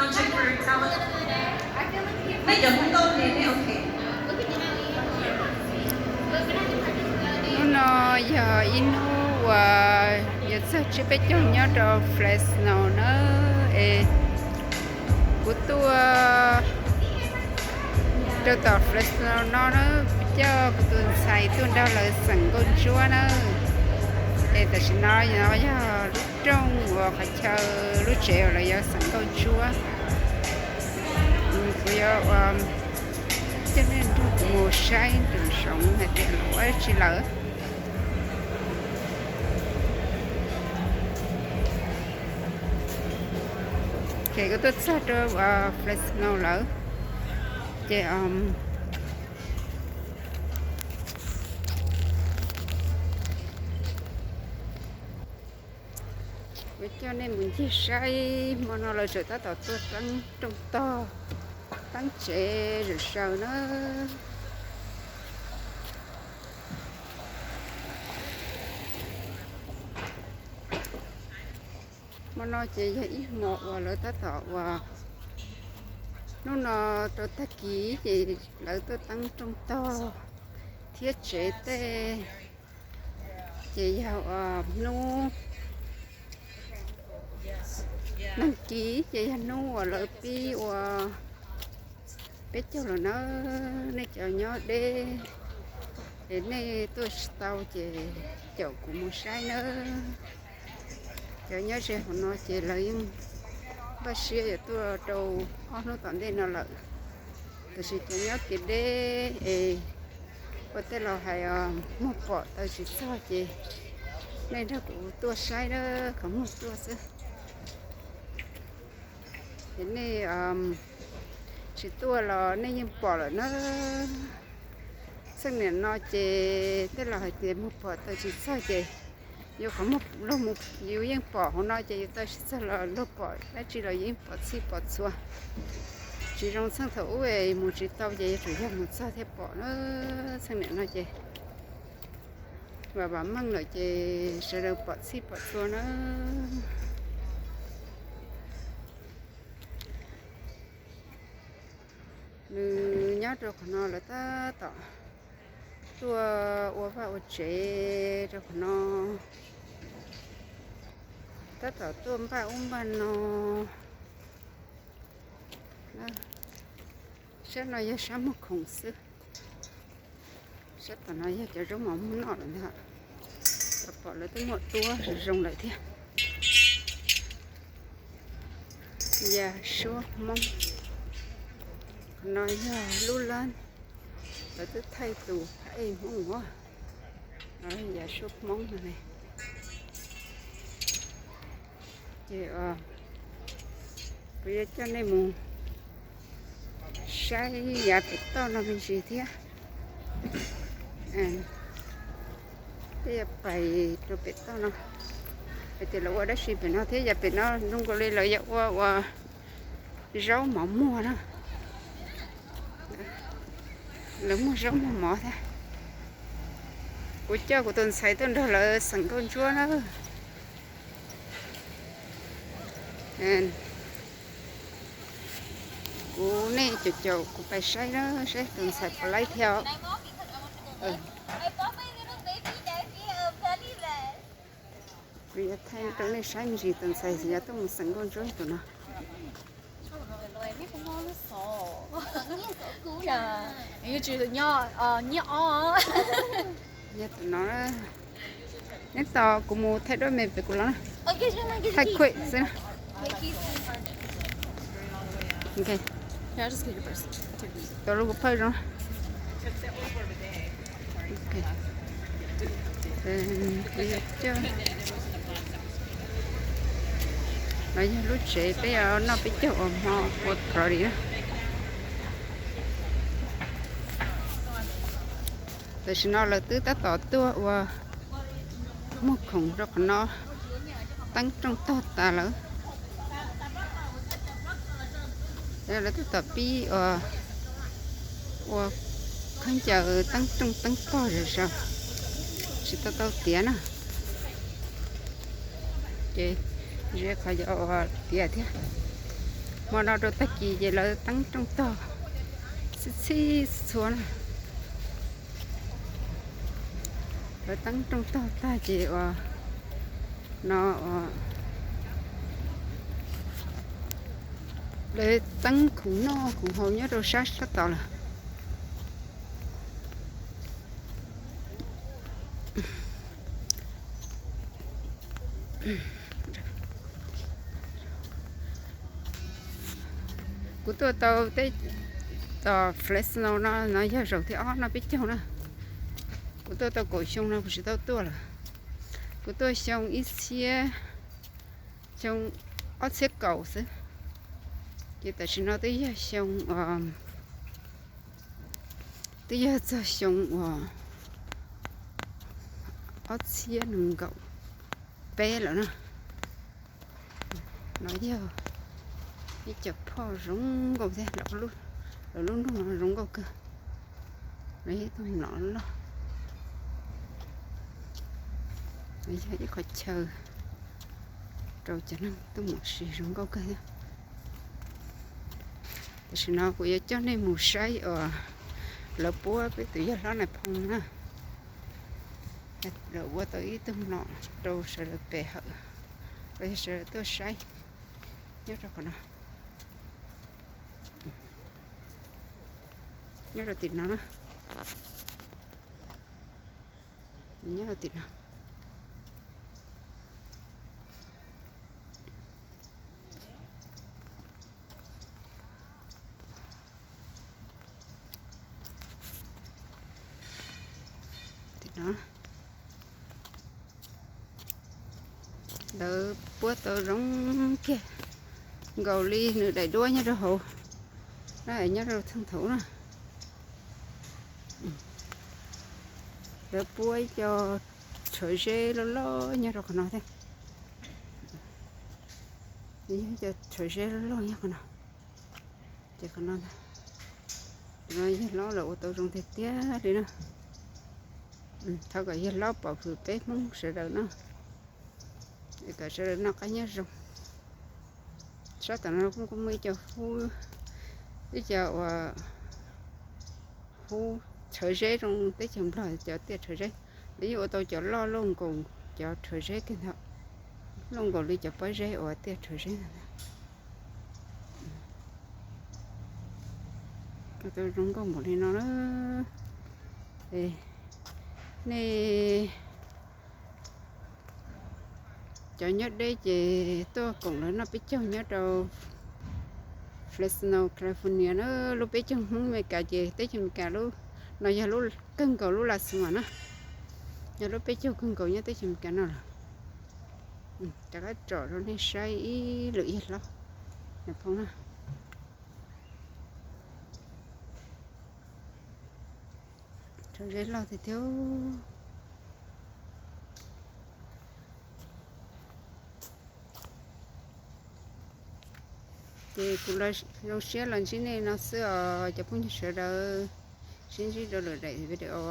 Hnub no yog ib hnub uas yuav txog tsiab peb caug nyob rau Fresno na, es kuv tuaj rau tom Fresno no na, kuv coj kuv tus ntxhais tuaj nrog lawv xeem nkauj ntsuab na. Es tam sim no yog lub rooj uas qhov chaw lub tsev uas lawv yuav xeem nkauj ntsuab. Kuv yuav coj nej nrog kuv mus saib nraum zoov hais tias lawv ua dab tsi lawm. Ces kuv tuaj txog rau Fresno lawm, ces kuv coj nej mus ncig saib. Hmo no lawv tseem tab tom tuaj teeb rooj tog, teeb tsev zom zaws na. Hmo no ces yog ib hmo uas lawv tab tom uas hnub no rau tag kis ces lawv tuaj teeb rooj tog thiab tsev tej. Ces yog hnub neeg kis ces yog hnub uas lawv pib ua peb caug lawm na. Nej cov nyob deb es nej tuaj tsis tau ces caum kuv mus saib na. Cov nyob ze hauv no ces lawv yeej npaj siab yuav tuaj rau ob hnub tom ntej no lawm. Tab sis cov nyob kev deb es ua tej laus hais muag pom taw tsis txog ces nej nrog kuv tuaj saib na, kom muag tuaj xwb. Es nej tsis tuaj los nej yeej pom lawm na. Txheej niam no ces tej laus hais tias muag pom taw tsis txog ces yus qhov muag luag mus yus yeej pom, hauv no ces yus taw tsis txog los luag pom dab tsi los yeej pom txhij pom txhua. Tsis zoo txheej thaum ub es mus tsis tau ces yuav tsum yog mus txog thiaj pom na. Txheej niam no ces vam vam meej lawm ces sawv daws pom txhij pom txhua na. Nws nyob rau qhov no lawv tab tom tuaj ua vaj ua tsev rau qhov no, tab tom tuaj npaj ub npaj no. Sab no yog sab muag khoom xwb. Sab tom no yog cov zaub mov muag noj lawm ntag. Tau pom lawv twb muaj duab zoo zoo lawm thiab. Yam suab Hmoob. Qhov no yog lub lab lawv twb thaij tus phab ej Hmoob ua. Yam suab Hmoob no ne. Ces kuv yuav coj nej mus saib yav pem toj no me ntsis thiab. Peb yuav pais rau pem toj no, hais tias lawv ua dab tsi pem no thiab. Yav pem no zoo nkaus li lawv yuav ua ua zaub mov muag na. Lawv muag zaub muag mov thiab. Kuv coj kuv tus ntxhais tuaj nrog lawv xeem nkauj ntsuab na. Kuv nej caum caum kuv pais saib na, saib tus ntxhais puas laib thiab. Kuv yuav thaij rau nej saib me ntsis tus ntxhais xyov tuaj mus xeem nkauj ntsuab tus no. Nyob tus no, neb tos kuv mus thaij duab me pem kuv los na. Thaij quick xwb na. Tos lub kuv phawj zoo. No yog lub tsev peb yuav noj peb caug ua hmo ua party na. Tam sim no lawv twb tab tom tuaj ua muag khoom rau qhov no, teeb rooj tog tas lawm. Lawv tab tom pib ua khaub ncaws teeb rooj teeb tog zom zaws, tsis tau tau tiav na. Ces ze qhov yuav ua tiav thiab. Hmo no rau tag kis ces lawv teeb rooj tog txhij txhij txhua na. Lawv teeb rooj tog tag ces ua no ua lawv teeb khoom noj khoom haus nyob rau sab sab tod lawm. Kuv tuaj tau teb tom Fresno no, no yog zaum thib ob noj peb caug na. Kuv tuaj tau kaum xyoo no kuv tsis tau tuaj lawm. Kuv tuaj xyoo ib txhiab, xyoo ob txhiab kaum xwb. Ces tam sim no twb yog xyoo, twb yog txog xyoo uas ob txhiab nees nkaum peb lawm na. No yog ib co phoj zoo nkauj thiab, lawv lub nroog no zoo nkauj kawg. No yog ib tug mlom loj, no yog ib qhov chaw rau cov neeg tuaj mus ua si zoo nkauj kawg thiab. Tam sim no kuv yuav coj nej mus saib uas lawv puab peb tus yawg hlob Nais Phoo na. Lawv ua tau ib tug mlom rau sawv daws pe hawm, rau sawv daws tuaj saib nyob rau qhov no, nyob rau tim no na, nyob rau tim no. Tim no lawv puab tau zoo kiag nkaus li nws daim duab nyob rau hauv, nyob rau txheej thaum na. Lawv puab ib co tshawv zeb loj loj nyob rau qhov no thiab. Yog ib co tshawv zeb loj loj nyob qhov no. Ces qhov no, no yawg hlob lawv ua tau zoo tiag tiag li na. Thov kom yawg hlob pov hwm peb Hmoob sawv daws no, kom sawv daws noj qab nyob zoo. Sab tom no kuj muaj ib co hub, ib co uas hub tshawv zeb zoo teb chaws Nplog cov tiaj tshawv zeb. Lawv yeej ua tau cov loj luaj nkaus cov tshawv zeb kiag ntag, luaj nkaus li cov pob zeb uas tiaj tshawv zeb ntag. Ua tau zoo nkauj npaum li no na. Nej cov nyob deb ces tuaj koom lawv noj peb caug nyob rau Fresno, California na. Lub peb caug Hmoob Amelikas ces teb chaws Amelikas lub no yog lub kawg nkaus lub Las Vegas na, yog lub peb caug kawg nkaus nyob teb chaws Amelikas no lawm. Rov qab tsom rau nej saib ib lwm yawg hlob Nais Phoo na. Tshawv zeb loj tiag tiag. Ces kuv zoo siab los ntsib nej no xwb os cov phooj ywg sawv daws. Sib ntsib rau lwm daim video.